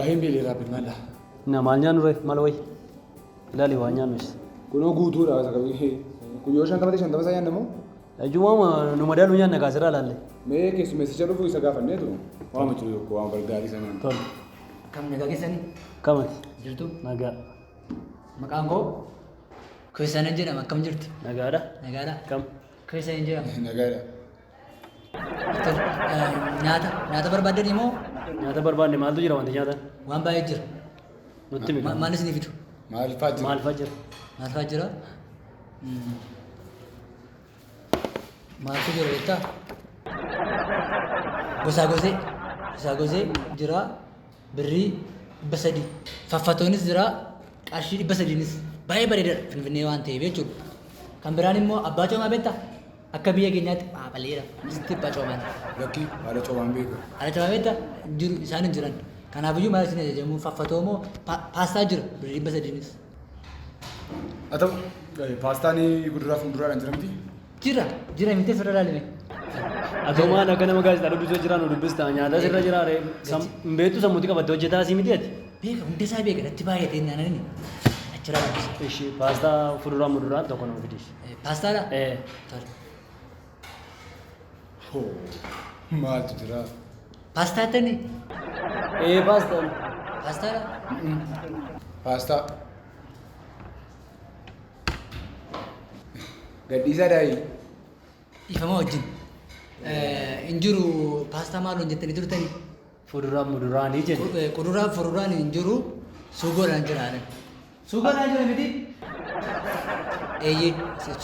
Baay'een beelee raabbi maalla. Na maal nyaannu ree maal wayi? Ilaali waan nyaannu isa. Kunoo guutuudha isa qabii. Kun yoo 50 ta'e 50 isaa nyaanna moo? Jechuun nu madaaluu nyaanna kaasirraa laalle. Mee keessummeessicha dhufu isa gaafanneetu waama jiru tokko waan gargaarii sanaan. Tole. Akkam nagaa keessanii? Kamati? Jirtu? Nagaa. Maqaan koo Keessan jedhama. Akkam jirtu? Nagaadha. Nagaadha. Kam? Keessan jedhama. Nagaadha. Tole, nyaata nyaata barbaaddan immoo Nyaata barbaanne maaltu jira wanti nyaatan? waan baay'ee jira. Nutti himi. Maal isinii fidu? Maal fa'aa jira? Maal fa'aa jira? Maal fa'aa jira? Maaltu jira jettaa? Gosaa gosee gosaa gosee jira birrii 300. Faffatoonis jira qarshii 300nis baay'ee bareedaadha Finfinnee waan ta'eef jechuudha. Kan biraan immoo abbaa coomaa beektaa? Akka biyya keenyaatti phaaphaleedha. Sitti abbaa coomaan. Lakki haala coomaan beeku. Haala coomaa beektaa? Hin jiru isaan hin jiran. Kanaafiyyuu maal isin ajajamu faffatoo moo paastaa jira birrii 300nis. Haa ta'u paastaan kuduraa fi muduraadhaan jira miti? Jira jira miti asirra ilaalime. Atoo maal akka nama gaazexaa dubbisuu jiraa nu dubbista nyaata sirra jiraa ree hin beektu sammuutti qabattee hojjetaa asii miti ati. Beeka hunda isaa beeka natti baay'atee naan ani achirraa dubbisa. Ishi paastaa fuduraa muduraan tokko nuu fidi. Paastaadha? Ee. Tole. Hoo maaltu jira? Paastaa jettanii? Ee paastaa. Paastaadha? Paastaa. Gadhiisaa daa'ii. Dhiifama wajjin. Hin jiru paastaa maaloon jettanii turtanii? Fuduraa muduraanii jenne. Kuduraa fuduraan hin jiru suugoodhaan jira jedhan. Suugoodhaan jira miti? Eeyyee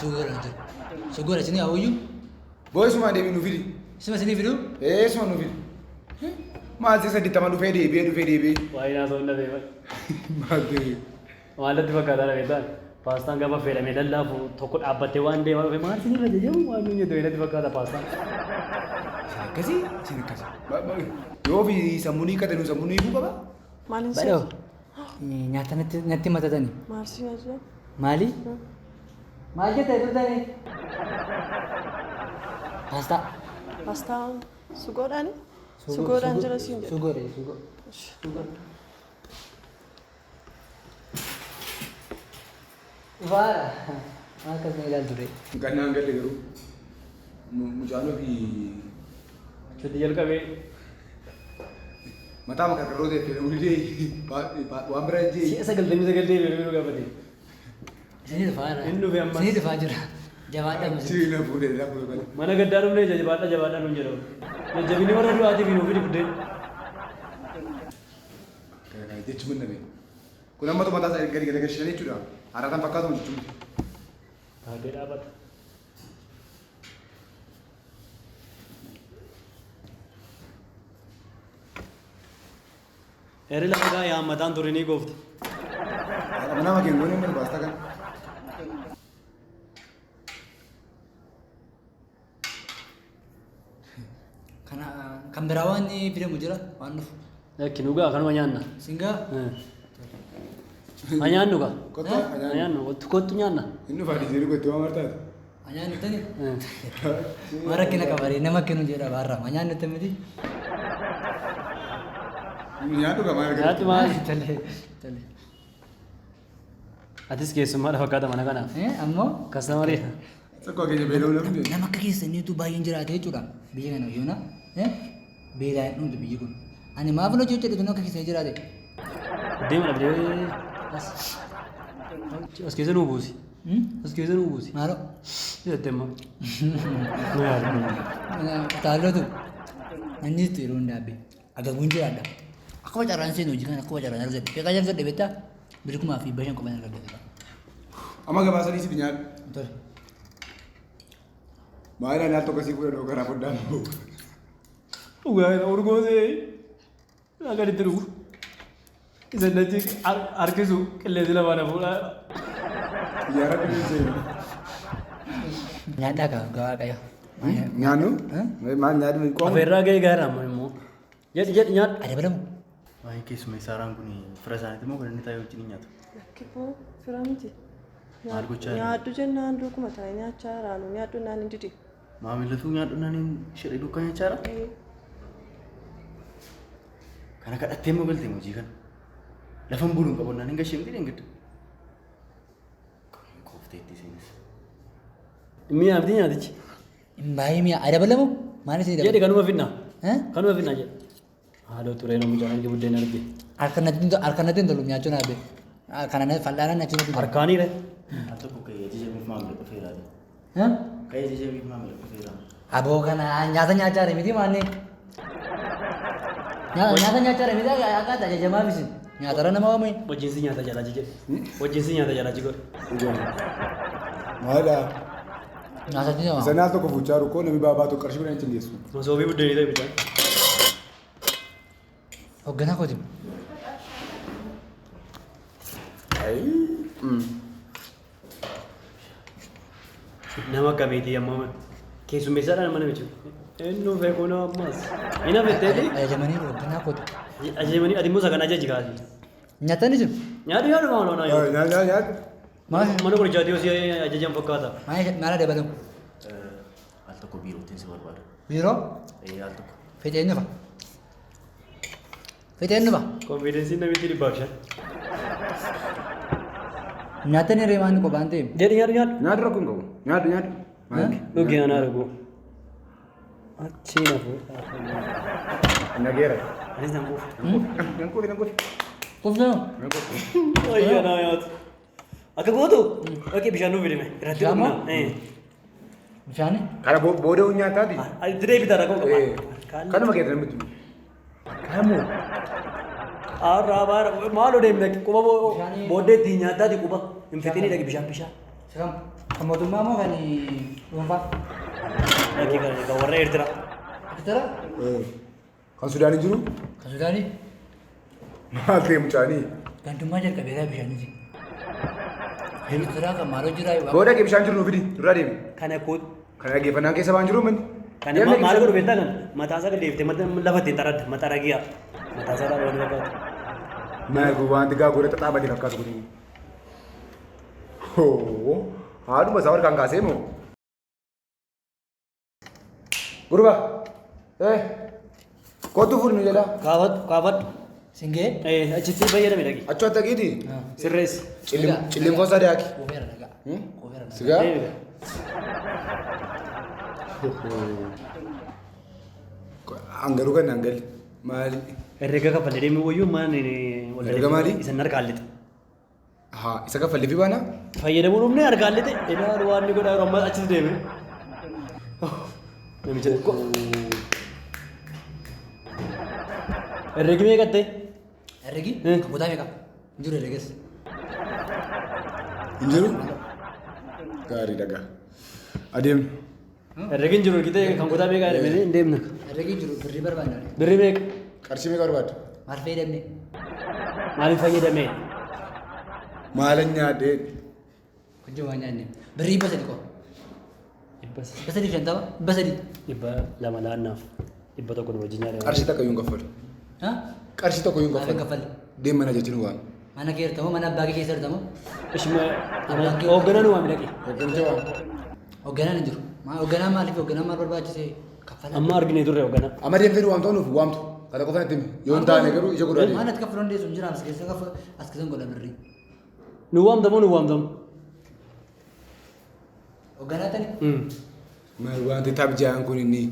suugoodhaan jira. Suugoodha isinii hawwiyyu? Boo isumaan deebii nu fidi. Isuma isinii fiduu? Ee isuma nu fidi. Maal si 80 dhufee deebi'ee dhufee deebi'ee. Waa'ee naasoo hin dhabee. Maal ta'e? Maal natti fakkaata beektaa? Paastaan gaafa fe'amee lallaafu tokko dhaabbattee waan deemaa dhufe maal isinirra jajamu waan nuyi jettu natti fakkaata paastaan. Isin akkasii isin akkasii. Yoo fi sammuun hiikkate nu sammuun hiikuu qaba. Maaliin si Badhoo. Nyaata natti natti matatani. Maal si ajaja? Maali? Maal jette turtani? Paastaa. Paastaa sugoodhaani? Sugoodhaan jira siin jedhe. Sugoodha sugoo. Dhufaadha. Maal akkas na ilaaltu ree? Kan naan galle garuu mucaan ofii Achitti jalqabee mataa makarkarroo ta'e ulidee waan bira jee. Si'a 99 deebi'ee yeroo gaafate. Isinii dhufaa jira. Inni dhufe ammas. Isinii dhufaa jira. Jabaadhaa ammas. Achi na fuudhee na fuudhee kana. Mana gaddaa dhufnee jabaadha jabaadha nuun jedhamu. Jajjabinni warra du'aatiif nuuf fidi buddeen. Kana kana jechuun dhabe. Kun amma mataa isaa gadi gadi gashan jechuudha. Haaraa fakkaatu jechuun. Taatee dhaabata. Eri lafa gaa yaammataan turinii goofta. Haadha manaa makeen goonee mana baastaa kana. Kana kan biraa waan fidamu jira waan dhufu. Lakki nu gaa kanuma nyaanna. Singaa Ha nyaannu gaa. Kottu Ha nyaannu kottu kottu nyaanna. Inni dhufaa dhiisee kottu waan martaati. Anyaa nuttani. Waan rakkina qabaree nama kennu jedha baarraa. Anyaa nutti miti. Nyaadhu gaa maal Nyaadhu maal? Tole tole. Atis keessummaadha fakkaata mana kanaaf. Ammoo Kastamariidha. Tokko keenya beela'uu namni. Nama akka keessaniitu baay'een jiraate jechuudha. Biyya kana yoona beelaa hin dhumtu biyyi kun. Ani maaf hojii hojjedhu tun akka keessanii jiraate. Deema dhabdee as as keessa nuu buusi. As keessa nuu buusi. Maaloo. Jette immoo. Nu yaadu. Utaallotu nanniistu yeroo hundaa abbe. Agabuun jiraadha. Akkuma carraan seenu hojii kana akkuma carraan argadhe. Beekaa argadhe beektaa? Birrii 1500 qofaan argadhe. Amma gabaasa dhiisiif nyaadhu. Tole. Maayilaa nyaata tokko sii fuudhan karaa foddaan bahu. Dhugaa kana urgoosee akka itti dhugu. Isa dachi harkisu qilleensi lamaan hafuudha. Xiyyaara dhibee seenu. Nyaadhaa kaa gabaa qayo. Nyaannu? Maal nyaadhu? Afeerraa gahee gaara amma immoo. Jedhi jedhi nyaadhu. Adabalamu. Waa'ee keessuma Saaraan kun fira isaaniiti moo kan inni taa'ee wajjin hin nyaatu? Lakkifuu fira miti. Maal gochaa jiru? Nyaadhu jennaan duukuma taa'ee nyaachaa jiraanu nyaadhu naan hin didi. Maamilatuu nyaadhu naan hin shiree duukaa nyaachaa jira? Kana kadhattee immoo galtee hojii kana. Lafan buluun qabu naan hin gashee miti dheengadda. Qoofteetti isinis. Mi'a miti nyaatichi. Baay'ee mi'a. Adabalamu? Maal isin Jedhi dabala? kanuma finna. Eh? Kanuma finna jedhi. Haaloo turee nama mucaan arge buddeen arge. Harka natti hin tolu nyaachuu naa beeku. Kana fal'aanaan nyaachuu natti tolu. Harkaanii re. Al tokko ka'ee ajajameef maamila dhufeeraati. Eh? Ka'ee ajajameef maamila dhufeera. Aboo kana nyaata nyaachaa jira miti maanni. Nyaata nyaachaa jira miti akka ajajamaaf isin. Nyaatarra nama waamu. Wajjin si nyaata jalaa jedhe. Wajjin si nyaata jalaa godhe. Maalidha? Nyaata nama. Isa naal tokko fuuchaa rukkoo namni baabaa tokko qarshii kudhan cingeessu. Masoobii buddeenii ta'e mucaan. Hoogganaa kooti. Nama akkamiiti amma keessummeessaadhaan mana namichi. Inni feekuu nama ammas. Hin hafetteeti. Ajajamanii hoogganaa kooti. Ajajamanii ati immoo isa kana ajaji kaasi. Nyaatanii jiru. Nyaadhu nyaadhu maal onaa yoo. Nyaata nyaata. Maal Mana qorichaati yoo si ajajan fakkaata. maal dabalamu? Al tokko biirootiin si barbaada. Biiroo Al tokko. fixeen dhufa. Fixeen dhufa. Konfiidensiin namitti 500. Nyaatanii reemaan qophaan ta'e. Jedhi nyaadhu nyaadhu. Nyaata rakkoo hin qabu. Nyaata nyaata. Dhugi anaa dhugu. Achi nafu. Nageera. Anis nan quufa. Nan quufi nan quufi. Qufnoo. Nan quufi. Ayya naa nyaatu. Akka gootu. Okei bishaan nuuf fidime. Irratti Bishaan moo? dhugna. Bishaani? Kana booda nyaataati. Itti deebitaa rakkoo qaba. Kanuma keessa namni tuni. Kamu. Arraa baara maaloo deemne quba booddee ittiin nyaataati quba hin fixinii dhaqi bishaan bishaan. Kan kan mootummaa moo kan dhuunfaa? Dhaqi kan kan warra Eertiraa. Eertiraa? Kan Sudaanii jiru? Kan Sudaanii? Maal ta'e mucaanii? Gandummaa jalqabeeraa bishaaniiti. Eertiraa kan maaloo jiraa? Booda kee bishaan jiru nu fidi dura deemi. Kana koo Kana dhaggeeffannaan keessa waan jiru manni. kana maal godhu beektaa kan mataa isaa gad deebiftee lafa ittiin xaradda mataa ragiyaa mataa isaa dhaabanii fakkaatu. Maal wanti gaagura xaxaabatee fakkaatu kun. Hoo haadhuma isaa harkaan kaasee moo? Gurba. Kottu fuudhi nu jedha. Kaafadhu kaafadhu. Singee? Achitti fayyadame dhaqi. Achi dhaqiiti. Sirreessi. Cillinfoo sadaaki. Quufeera nagaa. Quufeera nagaa. Sigaa? Deebiga. Hangaruu kan hangalli. Maali? Herrega kaffalee deemee wayyuu maal Herrega maali? Isan harkaan lixa. Haa isa kaffallee fi baana? Fayyadamuu dhufne harkaan lixe ilaalu waan inni godhaa yeroo ammaa achis deeme. Namicha tokko. Herregi meeqatte? Herregi? Kan kutaa meeqa? Hin jiru herreges. Hin jiru? Gaarii dhagaa. Adeemnu. Herregi hin jiru gitee kan kutaa meeqaa jedhame hin deemna. Herregi hin jiru birrii barbaanna. Birrii meeqa? Qarshii meeqa barbaadda? Maal fayyadamne? Maaliif fayyadame? Maalan nyaadhee? Hojii waan nyaanne. Birrii 300 qofa. 350? 300. 200 laannaaf. 100 nu wajjin nyaadhe. Qarshii takka iyyuu hin kaffalu. Haa? Qarshii tokko iyyuu hin Maaf hin kaffalu. kaffalle? Deem mana jechuun waan. Mana kee hirtamoo mana abbaa kee keessa hirtamoo? Ishuma hoogganaa nu waami dhaqi. Hoogganaa waan. Hoogganaan hin jiru. Hoogganaan maaliif hoogganaan maal barbaachise? Kaffala. Amma argine turre hoogganaa. Amma deemtee nu waamtu nuuf waamtu. Kana qofa natti himi. Yoo hin taane garuu ija godhaa Maal deemi. ati kaffaluu dandeessu hin jira as keessa kaffa as keessa hin godha birrii. Nu waamtamoo nu waamtamu? Hoogganaa tani? Maal wanti tabjaan kun inni?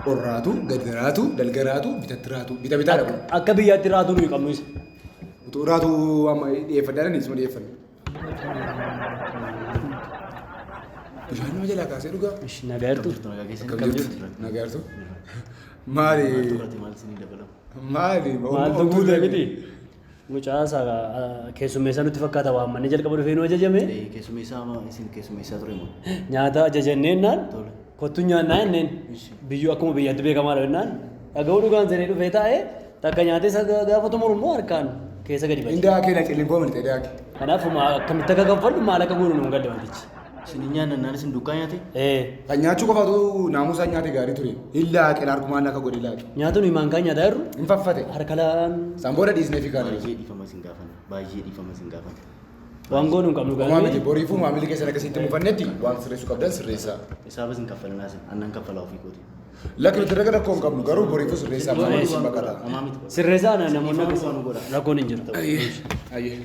Qorraatu, gadi raatu, dalga raatu, bitatti raatu, bita bitaadha kun. Akka biyyaatti raatuu nuyi qabnu isa. Utuu raatu amma dhiyeeffadhaan isuma dhiyeeffanne. Bishaan nama jalaa kaasee dhugaa. Ishi nagaa jirtu. Nagaa keessa Akkam jirtu? Nagaa jirtu? Maali? Maal isinii dabalamu? Maali? Maaltu guute miti? Mucaa isaa keessummeessaa nutti fakkaata waammanni jalqaba dhufee nu ajajame. Keessummeessaa isin keessummeessaa ture moo? Nyaata ajajanneen Tole. kottu nyaannaa jenneen biyyoo akkuma biyyaatti beekamaadha jennaan dhaga'uu dhugaan seenee dhufee taa'ee takka nyaatee isa gaafa xumuru immoo harkaan keessa gadi ba'e. Inni daakee na cillinfoo miti daakee. Kanaaf akkamitti akka kaffallu maal akka goonu nu galle wantichi. Isin hin nyaannan isin dukkaa nyaate? Kan nyaachuu qofaatu naamusaan nyaate gaarii ture. Hin laaqe harkumaan akka godhe laaqe. Nyaata nuyi maankaan nyaataa jirru Hin faffate. harka laan Isaan booda dhiisnee fi kaane. Baay'ee dhiifama isin gaafanna. Baay'ee dhiifama isin gaafanna. waan goonu hin qabnu Homaa miti gaafii. boriifuu maamilli keessan akkasitti mufannetti waan sirreessuu qabdan sirreessaa. Isaaf isin kaffalinaa isin annan kaffalaa ofii kooti. Lakki nuti raga rakkoo hin qabnu garuu boriifuu sirreessaa malee isin baqata. Sirreessaa namoonni akkas rakkoon hin jiru. Ayyee. Ayyee.